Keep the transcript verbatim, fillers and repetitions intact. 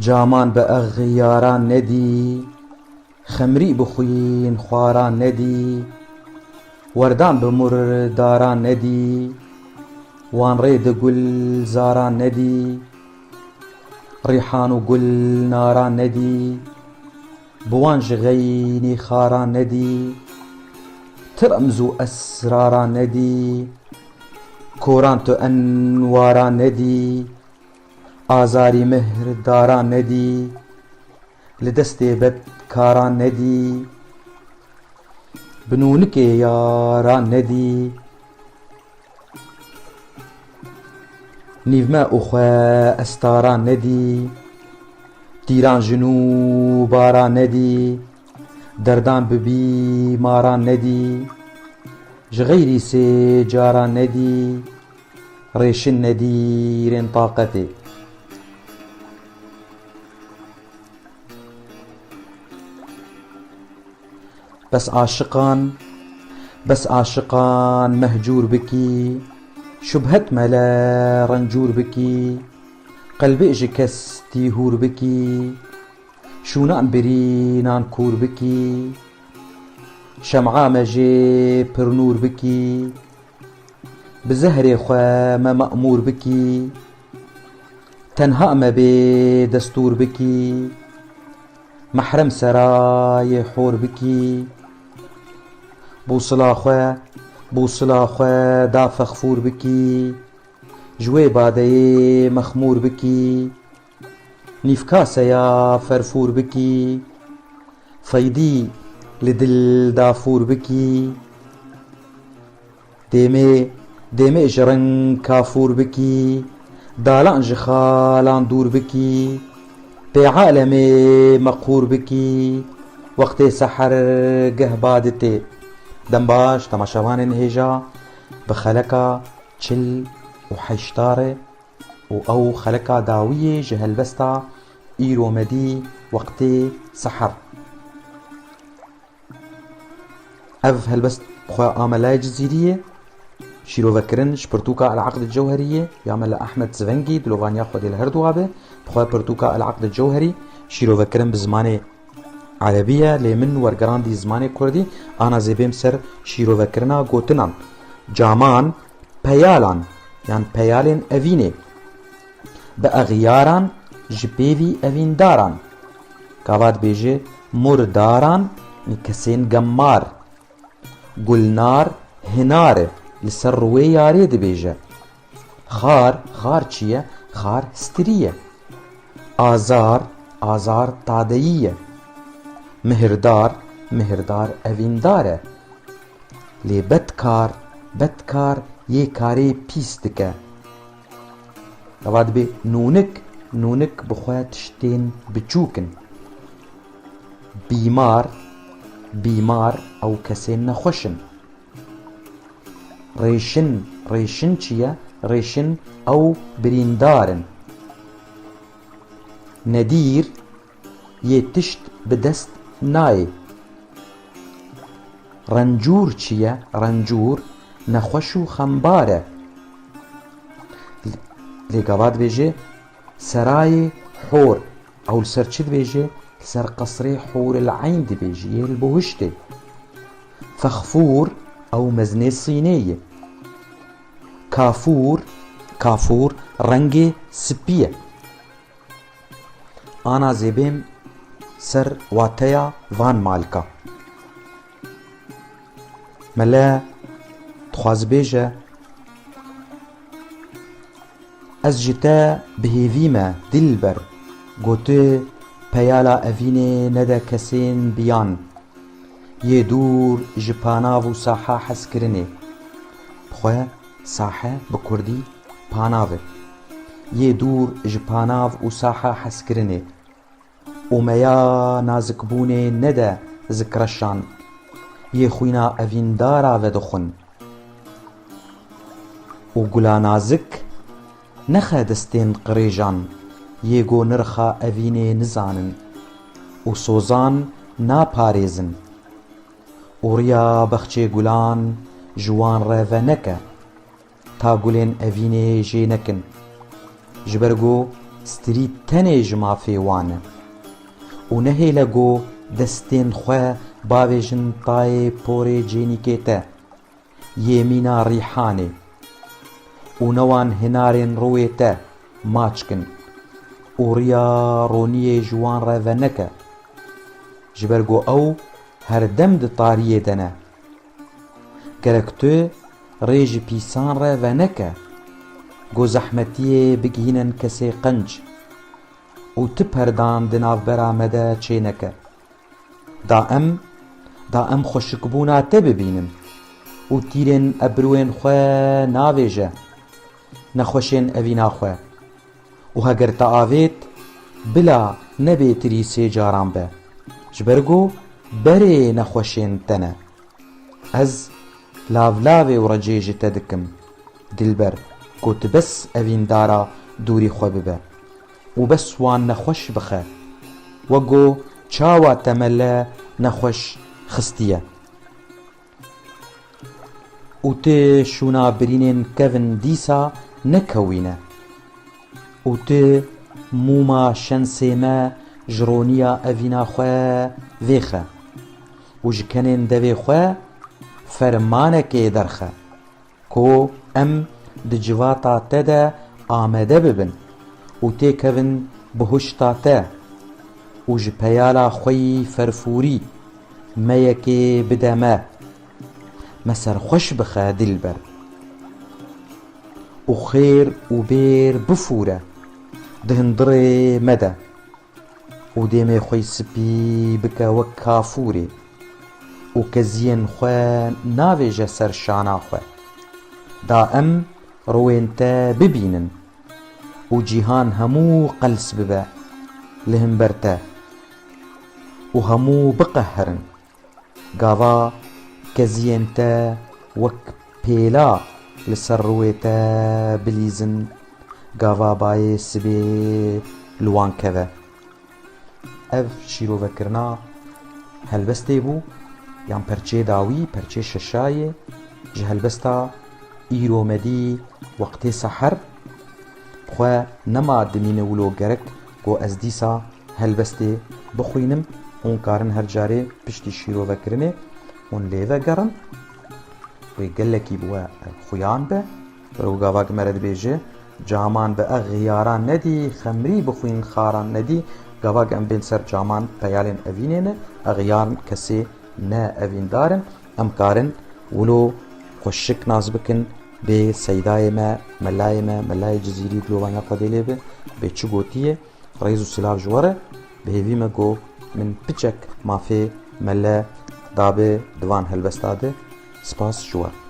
Caman bi exyaran nedî, xemrî bi xwîn xwaran nedî, werdan bi murdaran nedî, wan rê di gulzaran nedî, rîhan û gulnaran nedî, bi wan ji xeynî xaran nedî, ti remz û esraran nedî, koran tu enwaran nedî, azarî mihdaran nedî, li destê bedkaran nedî, bi nûnikê yaran nedî, nîvme û xwe estaran nedî, tîran ji nû baran nedî, derdan bi bîmaran nedî, ji xeyrî sê caran nedî, rêşin nedîrên taqetê. Bes aşiqan, bes aşiqan mehcûr bikî, şubhet mele rencûr bikî, qelbê ji kes tîhûr bikî, şûnan birînan kûr bikî, şem'a me jê pir nûr bikî, bi zehrê xwe me me'mûr bikî, tenha me bê destûr bikî, mehrem serayê hor bikî, bûsila xwe, bûsila xwe da fexfûr bikî, ji wê badeyê mexmûr bikî, nîvkaseya ferfûr bikî, feydî li dil dafûr bikî, dêmê, dêmê ji reng kafûr bikî, dalan ji xalan dûr bikî, pê alemê meqûr bikî, wextê seher geh baditê. Dem baş, temaşevanên hêja, bi xeleka çil û heşta re û ew xeleka dawiyê ji helbesta Îro me dî wextê seher. Ev helbest bi xwe a Melayê Cizîrî ye. Şîrovekirin ji pirtûka El Aqd Cewherî ye ya Mela Ehmed Zivengî, dilovaniya Xwedê li her duwa be. Bi xwe pirtûka El Aqd Cewherî şîrovekirin bi zimanê erebî ye, lê min wergerandî zimanê kurdî, ana zêbêm ser şîrovekirina gotinan. Caman, peyalan yan peyalên evînê, bi exyaran ji pêvî evîndaran. Gava dibêje murdaran, kesên gemmar. Gulnar, hinar e, li ser rûyê yarê dibêje. Xar, xar çi ye? Xar stirî ye. Azar, azar tadeyî ye. Mihirdar, mihirdar evîndar e. Lê bedkar, bedkar yê karê pîs dike. Gava dibê nûnik, nûnik bi xwe tiştên biçûk in. Bîmar, bîmar ew kesên nexweş in. Rêşin, rêşin çi ye? Rêşin ew birîndar in. Nedîr, yê tişt bi dest nayê. Rencûr çi ye? Rencûr nexweş û xembar e. Lê gava dibêje serayê hor. Ew li ser çi dibêje? Li ser qesrê hûril eyn dibêje, yê li buhiştê. Fexfûr, ew mezinê sînê ye. Kafûr, kafûr rengê spî ye. Ana zêbêm ser wateya van malika. Mele dixwaz bêje, ez ji te bi hêvî me, dilber, gotê, peyala evînê nede kesên biyan. Yê dûr ji panav û saha hezkirinê. Bi xwe sahe bi kurdî panav e. Yê dûr ji panav û saha hezkirinê. Û meya nazikbûnê nede zikreşan. Yê xwîna evîndara vedixwin. Û gula nazik nexe destên qirêjan, yê go nirxa evînê nizanin û sozan naparêzin. Û riya bexçê gulan ji wan re veneke, ta gulên evînê jê nekin. Ji ber go Strî tenê ji mafê wan e. Û nehêle go destên xwe bavêjin tayê porê cênîkê te, yê mîna rîhanê. Û newan hinarên rûyê te maç kin. Û riya roniyê ji wan re veneke. Ji ber go ew her dem di tariyê de ne. Gerek tu rê ji pîsan re veneke. Go zehmetiyê bigihînin kesê qenc. Û ti perdan di navbera me de çêneke. Da em, da em xweşikbûna te bibînin. Û tîrên ebrûyên xwe navêje. Nexweşên evîna xwe. Û heger te avêt, bila nebê tirî sê caran be. Ji ber go berê nexweşên te ne. Ez lavlavê û recê ji te dikim, dilber, ku tu bes evîndara dûrî xwe bibe û bes wan nexweş bixe, wek go çawa te mele nexweş xistiye. Û tu şûna birînên kevin dîsa nekewîne. Û tu mûma şensê me ji roniya evîna xwe vêxe û ji kenên devê xwe fermanekê derxe, ku em di civata te de amede bibin û têkevin bihuşta te û ji peyala xwe yî ferfûrî me yekê bide me. Me serxweş bixe dilber. Û xêr û bêr bifûre di hundirê me de. Û dêmê xwe yî spî bike wek kafûrê. Û keziyên xwe navêje ser şana xwe. Da em rûyên te bibînin. Û cîhan hemû qels bibe li himber te. Û hemû biqeherin. Gava keziyên te wek pêla li ser rûyê te bilîzin, gava bayê sibê li wan keve. Ev şîrovekirina helbestê bû, yan perçê dawî, perçê şeşayê, ji helbesta Îro me dî wextê seher. Xwe nema dimîne wilo gerek ku ez dîsa helbestê bixwînim, hûn karin her carê piştî şîrovekirinê hûn lê vegerin. Wê gelekî bi we xuyan be. Were ku gava ki me re dibêje, caman bi exyaran nedî, xemrî bixwîn xaran nedî. Gava ki em bên ser caman peyalên evînê ne, exyaran kesê ne evîndar in. Em karin wilo xweşik nas bikin bê seydayê me, melayê me, melayê Cizîrî, dilovaniya Xwedê lê be, bê çi gotiye, rêz û silav ji we re, bi hêvî me ku min piçek mafê mele dabe di van helbesta de. Spas ji we.